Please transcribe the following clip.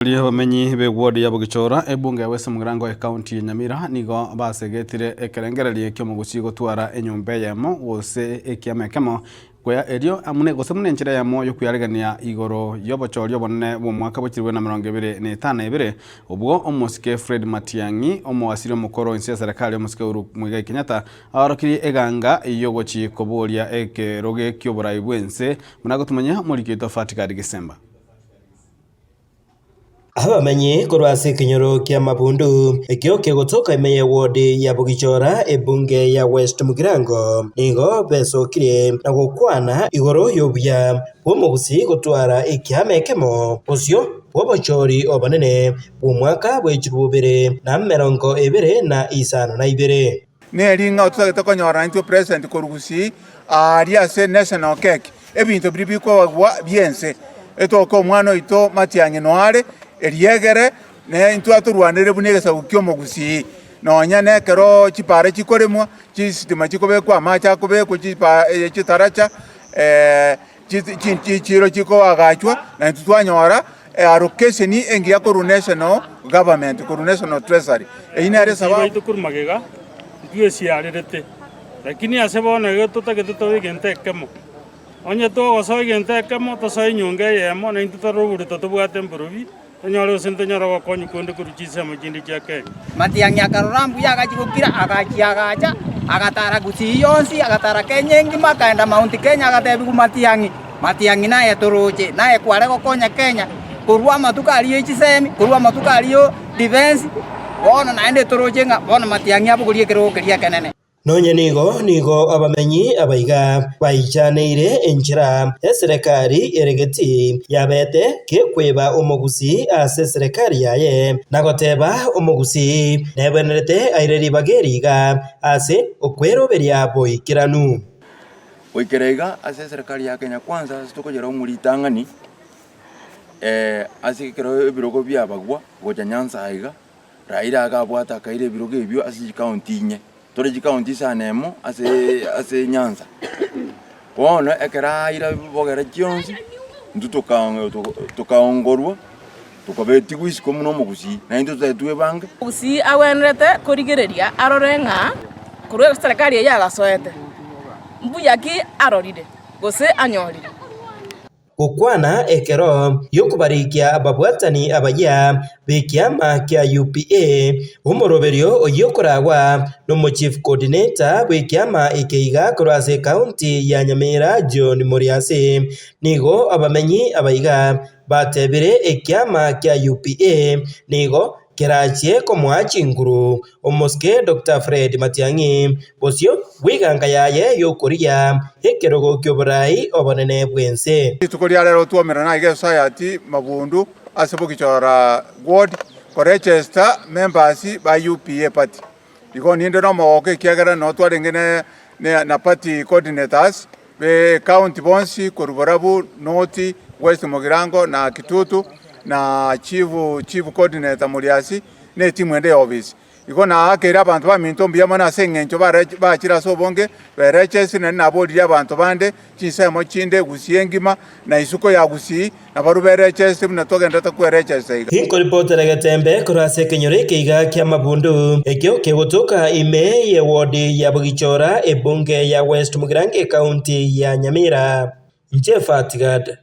Abamenyi b'eward ya Bogichora, ebunge ya West Mugirango ekaunti ya Nyamira nigo basegetire ekerengererio ki'omogusii gotwara enyomba eyemo gose ekiama ekemo koya erio muna gose buna enchera eyemo y'okwearegania igoro y'obochori obonene bw'omwaka bwe chilifu 2052 obwo omosike Fred Matiang'i omoasiri omokoro inse ya serikali omosike Uhuru Muigai Kenyatta aorokirie eganga y'ogochi koboria ekeroge ki'oborai bw'ense buna gotumanya omoriki oito Fatigad Gisemba. Abamenyi korwa ase ekenyoro ki'Amabundu, ekio kegotoka ime y'eward ya Bogichora ebunge ya West Mugirango, nigo besokire na gokwana igoro y'obuya bw'omogusii gotwara ekiama ekemo bosio bw'obochori obonene bw'omwaka bwe chilifu bibere na emerongo ebere na isano na ibere. Neri ng'a ototagete konyora intwe president korwa Gusii aaria ase national cake ebinto biria bikobagwa biense etoke omwana oito Matiang'i noare eriegere ne intwe atorwanere buna egesaku kia omogusii nonya na ekero chipara chikoremwa chisitima chikobekwa amache akobekwa chipa chitaracha chichiiro chikoagachwa, na intwe twanyora allocation engiya korwa national government, korwa national treasury. Eyio nere esababu. Baito korwa magega ntwesiarerete, lakini ase bono iga totagete tobe egento ekemo. Onye togosoa egento ekemo, tosoe enyongo eyemo, naintwe torore oborito tobwate mborobi, tonyore gose ntonyore ogokonywa konde korwa chinsemo chinde chia Kenya. Matiang'i akarora mbuya agachia gokira, agachia agacha, agatara Gusii yonsi, agatara Kenya engima, akaenda Mount Kenya agatebigwa Matiang'i, Matiang'i naye toroche, naye kware gokonya Kenya korwa amatuko aria ye chisemi, korwa amatuko aria yo defence, bono naende toroche ng'a bono Matiang'i abogorie ekerogo keria ekenene. Nonya nigo nigo abamenyi abaiga baichaneire enchera eserekari ere getii yabete gekweba omogusii ase eserekari yaye, na goteba omogusii nebwenerete aire ribaga eri iga ase okweroberia boikeranu. Goikera iga ase eserekari ya Kenya Kwanza ase tokonyora omoritang'ani ase ekero ebirogo biabagwa gocha Nyanza iga. Raila akabwata akaira ebirogo ebio ase chikaunti inye, tore chikaunti isano emo ase ase Nyanza. Bono ekero aira bogere chionsi, intwe toka tokaongorwa, tokabetigwa isiko buna omogusii, na intwe totagete twebange. Omogusii agwenerete korigereria arore ng'a korwa eserekari eyio agasoete, mbuya ki arorire gose anyorire. Gokwana ekero gi'okobarikia ababwatani abayia b'ekiama kia UPA, omoroberio oyio okoragwa nomochief coordinator bw'ekiama eke iga korwa ase ekaunti ya Nyamira John Muriasi. Nigo abamenyi abaiga batebire ekiama kia UPA nigo kerachie komoa chinguru Omosike Doctor Fred Matiang'i bosio bw'eganga yaye y'okorigia ekerogo ki'oborai obonene bw'ense. Rituko ria rero twaumerana aiga esociety Mabundu ase Bogichora ward koregister members ba UPA party. Igo ninde nomogoko ekiagera noo twarenge ne na party coordinators be county bonsi korwa Borabu, North, West Mugirango na Kitutu na chief chief coordinator Muriasi ne etimu ende ya ofisi. Igo naakeire abanto baminto mbuya mono ase engencho bachire ase obonge, berechesire, naende naboririe abanto bande chinsemo chinde Gusii engima, na isiko ya Gusii, nabarabwo berechesire buna togenderete kwerechesa iga. Inkoripotera egetembe korwa ase ekenyoro eke iga ki'amabundu, ekio kegotoka ime y'ewodi ya Bogichora, ebunge ya West Mugirango, ekaunti ya Nyamira. Inche Fatgad.